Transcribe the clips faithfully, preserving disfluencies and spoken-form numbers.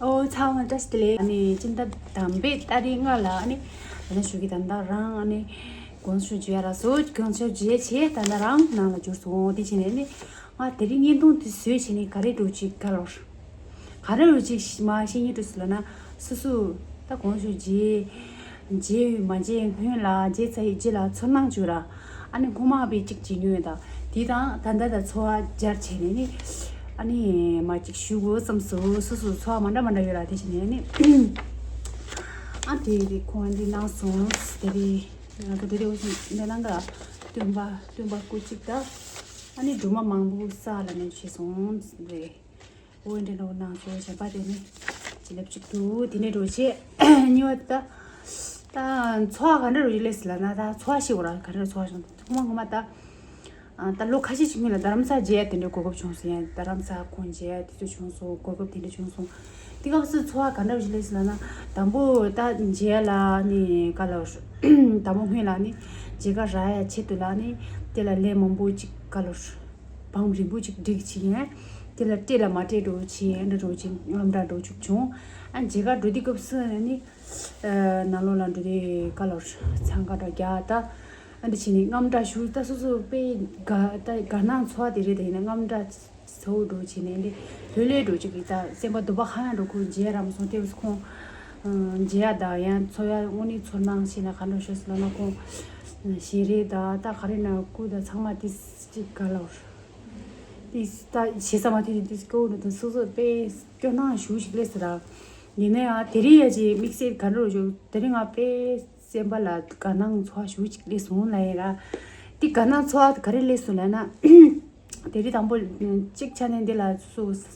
ཨོ་ཚང་མ་བཀྲ་ཤིས་བདེ་ལེགས། ཨ་ནི་སྤྱི་ཟླ་དང་པའི་ཏ་རིག་ལྔ་ལ་ཨ་ནི་ད་ལྟ་ཞུ་གི་ད་ལྟ་རང་ཨ་ནི་དགོངས་ཞུ་བརྗེ་ར་སོ་དགོངས་ཞུ་བརྗེ་བྱས་ད་ལྟ་རང་ནང་ལ་འབྱོར་སོང་། དེ་བྱས་ནས་ནི་ང་དེ་རིང་བརྙན་ཐུང་དེ་བཟོས་བྱས་ནས་ག་རེ་འགྲོ་ཅིག་ག་ལོར་ག་རེ་འགྲོ་ཅིག་མ་ཤེས་ཉིན་དུ་སུ་ལ་ན་སུ་སུ་ད་དགོངས་ཞུ་བརྗེ་རྗེས་མ་རྗེས་སྔོན་ལ་རྗེས་ཚ་ཡི་རྗེས་ལ་ཚོར་སྣང་བྱུང་ར། ཨ་ནི་སྔོན་མ་བས་གཅིག་བྱེད་མྱོང་ཡོད་ད། དེ་དང་ད་ལྟ་ད་འཚོ་བ་སྦྱར་བྱས་ནས་ནི། ཨ་ནི་མ་གཅིག་ཞུ་དགོས་བསམ་སོང་། སོ་སོ་འཚོ་བ་མ་འདྲ་མ་འདྲ་ཡོད་ར། དེ་བྱས་ནས་ནི། ཨ་དེ་རེད་ཁོང་འདི་གནང་སོང་། དེ་རེད་ང་ཚོ་དེ་རེད་འོ་ཞིག་འདི་ནང་ག་སྟོན་པ་སྟོན་པ་སྐུ་གཅིག་ད། ཨ་ནི་སྒྲོལ་མ་མང་པོ་ས་ལ་ནས་བྱས་སོང་རེད། འོ་འདྲ་འགྲོ་ནང་ཚོ་གཞན་པ་དེ་ནི་བྱིན་རླབས་གཅིག་ཏུ་དེ་ནས་འགྲོ་ཆེ། གཉིས་པ་ད། ད་འཚོ་བ་ག་འདྲ་རུ་ཡིན་ལས་ཟེར་ལ་ན་ད་འཚོ་བ་ཤེས་དགོས་ར། ག་འདྲ་འཚོ་བ་བྱུང་ད་ངོ་མ་ངོ་མ་ད། ད་ལོ་ཁ་ཤས་ཅིག་སྔོན་ལ་རྡ་རམ་ས་མཇལ་དེ་འདྲའི་གོ་སྐབས་བྱུང་སོང་། ཡང་རྡ་རམ་ས་ཁོང་མཇལ་དེ་ཚོ་བྱུང་སོང་། གོ་སྐབས་དེ་འདྲ་བྱུང་སོང་། དེ་སྐབས་སུ་འཚོ་བ་ག་འདྲ་རུ་ལས་ཟེར་ལ་ན་དང་པོ་ད་མཇལ་ལ་ནི་ག་ལ་དང་པོ་སྔོན་ལ་ནི་མཇལ་ཁ་རག་ཡ་ཆེད་དུ་ལ་ནི་དེ་ལ་ལས་མང་པོ་ཅིག་ག་ལ། བང་རིང་པོ་ཅིག་བསྒྲིགས་ཅིག་ཡིན། དེ་ལ་སྤྲད་ལ་མ་སྤྲད་འགྲོ་ཅིག་ཡིན་འདྲ་འགྲོ་ཅིག་ངམ་འདྲ་འགྲོ་ཅིག་བྱུང་། ཨ་མཇལ་ཁ་འགྲོ་དུས་སྐབས་སུ་ནི། ནང་ལོགས་ལ་འགྲོ་དུས་ཀ་ལོར་འཚང་ཁ་འདྲ་རྒྱག་ད། ཨ་འདི་བྱས་ནས་ངམ་འདྲ་ཞུ་ད་སོ་སོ་དཔེ་དགའ་ད་དགའ་སྣང་འཚོ་བ་དེ་རེད། ད་ཡིན་ན་ངམ་འདྲ་ཚོ་འགྲོ་བྱས་ནས་འདི་ལྷོད་ལྷོད་འགྲོ་ཅིག་གི་ད་སེམས་པ་སྡུག་པ་ཧ་ཡང་འགྲོ་ཁུལ་མཇལ་རམ་སོང་། དེ་བས་ཁོང་མཇལ་ཡ་ད་ཡང་འཚོ་ཡ་དངོས་གནས་ཚོར་སྣང་ཞིག་ན་ག་འདྲ་ཞུ་སོང་ལ་ན་ཁོང་ཞིང་རེད་ད་ད་ག་རེ་ན་སྐུ་ད་ཚང་མ་དེ་ཅིག་ག་ལོར། ཏིས་ད་བྱེད་ས་མ་ཐུབ་ཏེ་ཏིས་ཀོ་ནི་དུ་སོ་སོ་དཔེ་སྐྱོ་སྣང་ཞུ་ཞིག་ལས་སི་ར། ཡིན་ན་ཡང་དེ་རིང་ཡ་ཅིག་དམིགས་བསལ་ག་འགྲོ་ཞུ་དེ་རིང་ང་དཔེ་སེམས་པ་ལ་དགའ་སྣང་ཚོར་བ་ཞུ་ཞིག་ལས་སོང་ལ་ཡིན་ར། ཏི་དགའ་སྣང་ཚོར་བ་ག་རེ་ལས་སོང་ལ་ན། དེ་རིང་དང་པོ་གཅིག་ཆ་ནས་འདི་ལ་སོ་སོ་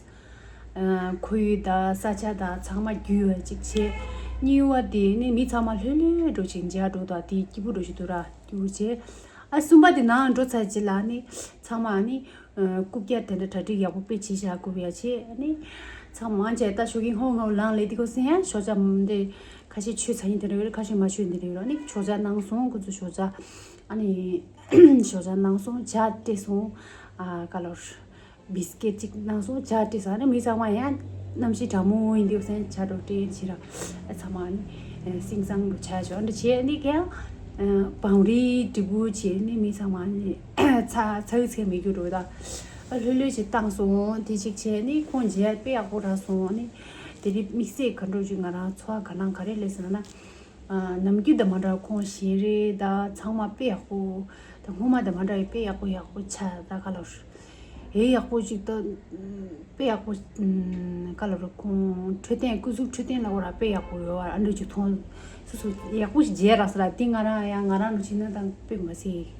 ཁོར་ཡུག་དང་ས་ཆ་དང་ཚང་མ་རྒྱུས་ཡོད་ཅིག་བྱས། གཉིས་པ་དེ་ནི་མི་ཚང་མ་ལྷོད་ལྷོད་འགྲོ་ཅིག་མཇལ་འགྲོ་དང་དེ་སྐྱིད་པོ་འགྲོ་ཞིག་འདུག་ར་སྐྱིད་པོ་བྱས། ཨ་གསུམ་པ་དེ་ནང་འགྲོ་ཚར་རྗེས་ལ་ནི་ཚང་མ་ནི་རྐུབ་བཀྱག་དེ་འདྲ་གྲ་སྒྲིག་ཡག་པོ་དཔེ་བྱས་བཞག་རྐུབ་ཡག་བྱས་ནི་ཚང་མ་བྱས་ད་ཞོགས་ཀྱི་ཧོ་ངའུ་ལངས་ལས་དེ་གོ་སེ་ཡང་ཞོགས་ཇ་འདི་ཁ་ཤས་ཆུ་ཚ་ཡིན་དེ་འདྲ་ཡོད་རེད། ཁ་ཤས་མ་ཆུ་ཡིན་དེ་འདྲ་ཡོད་རེད། ནི་ཞོགས་ཇ་གནང་སོང་། ཁོ་ཚོ་ཞོགས་ཇ་ཨ་ནི་ཞོགས་ཇ་གནང་སོང་། ཇ་སྤྲད་སོང་། ཨ་ཀ་ལོར་བིས་ཀེ་ཊི་གཅིག་གནང་སོང་། ཇ་སྤྲད་སོང་། ཨ་ནི་མི་ཚང་མ་ཡང་གནམ་གཤིས་གྲང་མོ་ཡིན་དུས་སེ་ཇ་འགྲོ་སྤྲད་བྱས་ར་ཚང་མ་ནི་སིང་སང་རུ་ཆ་ཞོག་འདྲ་བྱས་ནི་ཀྱང་བང་རི་འབྲི་གུ་བྱས་ནི་མི་ཚང་མ་ནི་ཚ་ཚ་བའི་ཚེ་མི་རྒྱུ་འགྲོ་ད་ལྷོད་ལྷོད་བྱས་བཏང་སོང་། དེ་གཅིག་བྱས་ནི་ཁོང་མཇལ་དཔེ་ཡག་པོ་རག་སོང་། ནི་དེ་རིང་དམིགས་བསལ་ག་འགྲོ་བྱུང་ང་རང་ཚོར་བ་དགའ་སྣང་ག་རེ་སླེབས་སོང་ན། ནམ་རྒྱུན་དང་མ་འདྲ་ཁོང་ཞིང་རེད་ད་ཚང་མ་དཔེ་ཡག་པོ། ད་སྔོན་མ་དང་མ་འདྲ་བའི་དཔེ་ཡག་པོ་ཡག་པོ་ཆགས་ད་ག་ལ་རུ། ཨེ་ཡག་པོ་ཅིག་ད། དཔེ་ཡག་པོ། ག་ལ་རུ་ཁོང་འཕྲོད་བསྟེན་སྐུ་གཟུགས་འཕྲོད་བསྟེན་ལ་འོ་ར་དཔེ་ཡག་པོ་ཡོད་ཨ་འདྲ་ཅིག་མཐོང་། སོ་སོ་ཡག་པོ་ཞིག་མཇལ་རག་ས་ར་དེ་ང་རང་ཡང་ང་རང་རུ་ཕྱིན་ན་ད་དཔེ་མ་སྲིད།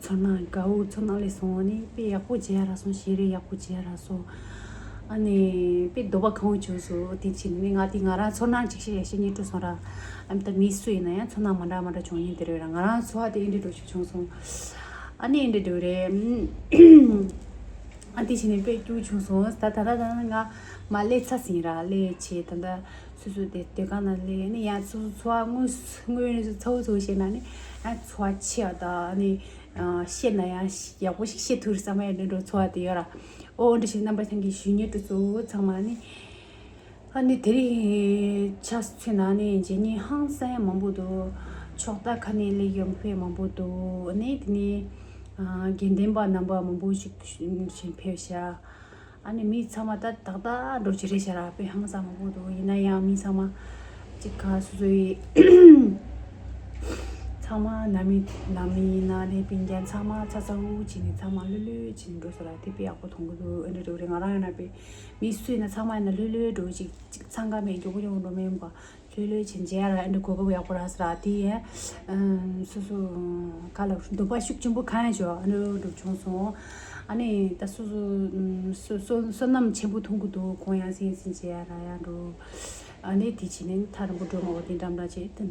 ཚོར་སྣང་དགའ་བོ་ཚོར་སྣང་སླེབས་སོང་། ཨ་ནི་དཔེ་ཡག་པོ་མཇལ་རག་སོང་། ཞིང་རས་ཡག་པོ་མཇལ་རག་སོང་། ཨ་ནི་དཔེ་འདོད་པ་གང་བྱུང་སོང་། དེ་ཕྱིན་ནི་ང་དེ་ང་རང་ཚོར་སྣང་ཅིག་ཤེས་ཤེས་ཉིད་སྤྲོ་སོང་ར། ཨ་ནི་ད་མི་སུ་ཡིན་ན་ཡང་ཚོར་སྣང་མ་འདྲ་མ་འདྲ་བྱུང་ཡིན་དེ་རེད་ར། ང་རང་ཚོར་བ་དེ་ཨེ་འདྲ་འགྲོ་ཞིག་བྱུང་སོང་། ཨ་ནི་ཨེ་འདྲ་འགྲོ་རེད། ཨ་དེ་ཕྱིན་ནི་དཔེ་སྐྱིད་བྱུང་སོང་། ད་ད་ད་ད་ང་མ་སླེབས་ཚར་ཟིན་ར་སླེབས་བྱས་ད་ད། སོ་སོ་དེ་སྡོད་ཁང་ནང་སླེབས་ནས་ཡང་སོ་སོ་འཚོ་བ་དངོས་སུ་དངོས་གནས་སུ་ཚ་བོ་ཚ་བོ་བཤད་ན་ནི་ཡང་འཚོ་བ་ཆེ་བ་དང་ནི་བཤད་ན་ཡང་ཡག་པོ་ཞིག་བཤད་ཐུབ་རེད་བསམ་ཡ་འདྲ་འདྲ་ཚོར་བ་དེ་ཡོད་ར། ཨོ་འདྲ་ཞིག་རྣམ་པ་ཚང་གི་ཞུ་སྙན་སྤྲོ་ཚོ་ཚང་མ་ནི་ཨ་ནི་དེ་རིང་ཆ་མཚོན་ན་ནི་རྗེས་ཉིན་ཧང་སང་ཡ་མང་པོ་འདུག་ཕྱོགས་མཐའ་ཁ་ནས་སླེབས་ཡོང་མཁན་མང་པོ་འདུག་ཨ་ནི་དེ་ནི་དགེ་འདུན་པ་རྣམ་པ་མང་པོ་ཞིག་ཕེབས་ཤག་ཨ་ནི་མི་ཚང་མ་ད་ཏག་ཏག་འགྲོ་གི་རེད་ཤག་ར། དཔེ་ཧང་སང་མང་པོ་འདུག་ཡིན་ན་ཡང་མི་ཚང་མ་གཅིག་ག་སོ་སོའི་ཚང་མ་ནང་མི་ནང་མི་ཡིན་ན་ནི་སྤུན་ཀྱག་ཚང་མ་ཚ་ཚ་འུ་འུ་བྱས་ནས་ཚང་མ་ལྷོད་ལྷོད་བྱས་ནས་འགྲོ་སོང་ར། དེ་དཔེ་ཡག་པོ་མཐོང་གི་འདུག་ཨེ་འདྲ་འགྲོ་གི་རེད། ང་རང་ཡིན་ན་དཔེ་མི་སུ་ཡིན་ན་ཚང་མ་ཡིན་ན་ལྷོད་ལྷོད་འགྲོ་ཅིག་གཅིག་འཚང་ཁ་མེད་མགྱོགས་པོ་མགྱོགས་པོ་འགྲོ་མེད་པ། ལྷོད་ལྷོད་བྱས་མཇལ་ཡ་ར་ཨེ་འདྲ་གོ་སྐབས་ཡག་པོ་རག་སོང་ར། དེ་ཡང་སོ་སོ་ག་ལ་འདོད་པ་ཤུགས་ཆེན་པོ་གང་ཡང་བྱོས་ཨ་འདྲ་འགྲོ་བྱུང་སོང་། ཨ་ནི་ད་སོ་སོ་སོ་སོ་བསོད་ནམས་ཆེན་པོ་མཐོང་གི་འདུག་ཁོང་ཡང་སེམས་སེམས་བྱས་ཡ་ར་ཡང་འགྲོ། ཨ་ནི་དེ་བྱས་ནས་ཐག་རིང་པོ་འགྲོ་མ་འོ་དེ་འདྲ་འདྲ་བྱས་དེ་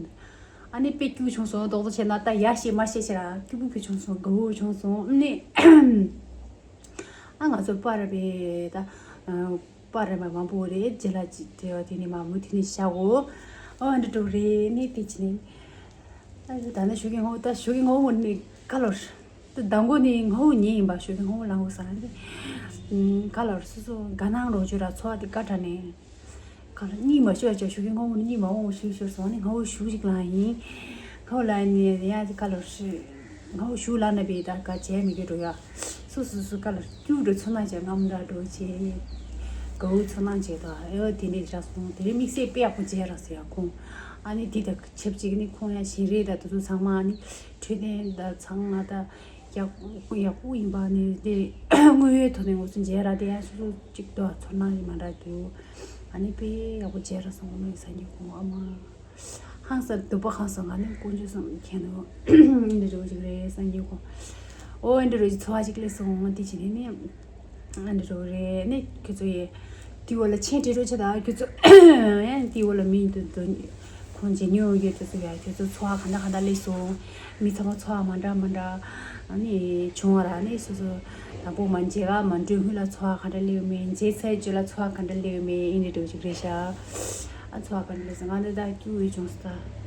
ཨ་ནི་དཔེ་སྐྱིད་བྱུང་སོང་། རྡོག་རྡོག་བྱས་ན་ད་ཡ་ཤེས་མ་ཤེས་ཤེས་ར་སྐྱིད་པོ་ཕེ་བྱུང་སོང་། དགའ་བོ་བྱུང་སོང་། ཨ་ནི། ཨ་ང་ཚོ་པར་བས་ད་པར་མ་མང་པོ་རེད། རྗེས་ལ་ཅིག་དེ་བ་དེ་ནི་མ་མུ་དེ་ནི་བཞག་གོ་ཨོ་འདི་འགྲོ་རེད་ནི་དེ་ཅི་ནི་ཨ་ད་ནི་ཞོགས་ཀྱི་ངོ་ད་ཞོགས་ཀྱི་ངོ་བོ་ནི་ཀ་ལོར་ད་དང་པོ་ནི་ངོ་བོ་ཉིན་ཡིན་པ་ཞོགས་ཀྱི་ངོ་བོ་ལང་གོ་ས་ནི་ཀ་ལོར་སོ་སོ་དགའ་སྣང་རོ་བཅུ་ར་ཚོ་བ་དེ་ཀ་དྲ་ནི། ག་ལ་གཉིད་མ་ཤོར་བྱས་ཞུ་གི། སྔ་བོ་ནི་གཉིད་མ་འོང་ཞུ་ཤོར་སོང་ནི། སྔ་བོ་ཞུ་ཞིག་ལ་ཡིན། སྔ་བོ་ལ་ནི་ཡ་ག་ལ་ཧྲི། སྔ་བོ་ཞུ་ལ་ན་བི་ད་ག་བྱས་མི་གི་འགྲོ་ཡ། སུ་སུ་སུ་ག་ལ་སྐྱུག་འགྲོ་ཚོར་སྣང་བྱས། རྔམ་འདྲ་འགྲོ་བྱས། གའུ་ཚོར་སྣང་བྱས་ད་ཨེ་དེ་འདྲས་རག་སོང་། དེ་རིང་དམིགས་བསལ་དཔེ་ཡག་པོ་མཇལ་རག་ཟེར་ཡ་ཁོང་། ཨ་ནི་དེ་ད་ཆབས་ཅིག་ནི་ཁོང་ཡ་ཞིང་རེད་ད། དེ་ཚོ་ཚང་མ་ཨ་ནི་འཕྲོད་བསྟེན་ད་ཚང་མ་ད་ཡག་ཡག་པོ་ཡིན་པ་ནི་དེ་དངོས་ཡོད་ཐོག་ནས་ངོ་སོ་མཇལ་རག་དེ་ཡ་སོ་སོ་གཅིག་ཏུ་ཚོར་སྣང་ཞིག་མ་འདྲ་འདུག་ཨ་ནི་དཔེ་ཡག་པོ་མཇལ་རག་སོང་ངོ་མ་སངས་རྒྱས་ཁོང་ཨ་མ། ཧང་སང་སྡུག་པ་ཧང་སང་། ང་ནི་དཀོན་མཆོག་གསུམ་མཁྱེན་ནོ། འདི་འདྲ་བོ་ཅིག་རེད་སངས་རྒྱས་ཁོང་། ཨོ་འདི་འདྲ་བོ་ཅིག་ཚོར་བ་ཅིག་སླེབས་སོང་ངོ་། དེ་བྱས་ནས་ནི་འདི་འདྲ་བོ་རེད། ནི་ཁྱོད་ཚོ་ཡི་དེའི་འོག་ལ་མཆན་བྲིས་རོགས་བྱེད་དང་། ཁྱོད་ཚོ་ཡང་དེའི་འོག་ལ་མི་འདུག་འདུག་ཁོང་རྗེས་སྙོག་ཡོད། ཁྱོད་ཚོ་ཡ་ཁྱོད་ཚོ་ཚོར་བ་ག་འདྲ་ག་འདྲ་སླེབས་སོང་། མི་ཚང་མ་ཚོར་བ་མ་འདྲ་མ་འདྲ་ཨ་ནི་བྱུང་བ་ར། ནི་སོ་སོ་དང་པོ་མ་མཇལ་ག་མ་འགྲོ་སྔོན་ལ་ཚོར་བ་ག་འདྲ་སླེབས་མེད། མཇལ་ཚར་རྗེས་ལ་ཚོར་བ་ག་འདྲ་སླེབས་མེད། ཨེ་འདྲ་འདྲ་བོ་ཅིག་རེད་ཤག་ཨ་ཚོར་བ་ག་འདྲ་སླེབས་སོང་། ང་འདི་ད་སྐྱུག་ཡོད་བྱུང་སོང་ད།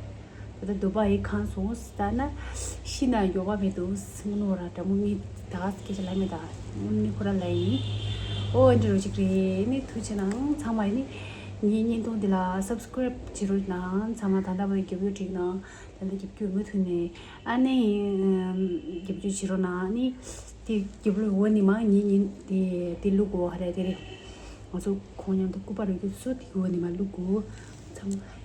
ད་ལྟ་སྡུག་པ་ཡིན་གང་སོང་ད་ན། ཤི་ན་ཡོག་པ་མེད་འདུག་སེམས་ནོར་ར་དྲང་མོ་ངས་ད་སྐད་ཆ་ལབ་མེད་ད། དངོས་གནས་ཁོ་ར་ལ་ཡིན། ཨོ་འདྲ་རོ་ཅིག་རེད། ནི་ཐུགས་རྗེ་གནང་ཚང་མ་ཡིན། ནི་ངའི་བརྙན་ཐུང་འདི་ལ་སབ་སི་ཀ་རེབ་བྱེད་རོགས་གནང་། ཚང་མ་ད་ལྟ་བར་རྒྱབ་སྐྱོར་བྱེད་གནང་། ད་ལྟ་རྒྱབ་སྐྱོར་མུ་མཐུད་ནས་ཨ་ནི་རྒྱབ་སྐྱོར་བྱེད་རོགས་གནང་། ནི་དེ་རྒྱབ་ལོགས་འོག་ནས་མ་ངའི་བརྙན་དེ་དེ་བླུག་གོ་ཧ་རེ་དེ་རེད། ང་ཚོ་ཁོང་མཉམ་དུ་སྐུ་པར་རྒྱུ་སུ་དེ་འོག་ནས་མ་བླུག་གོ་ཚང་མ།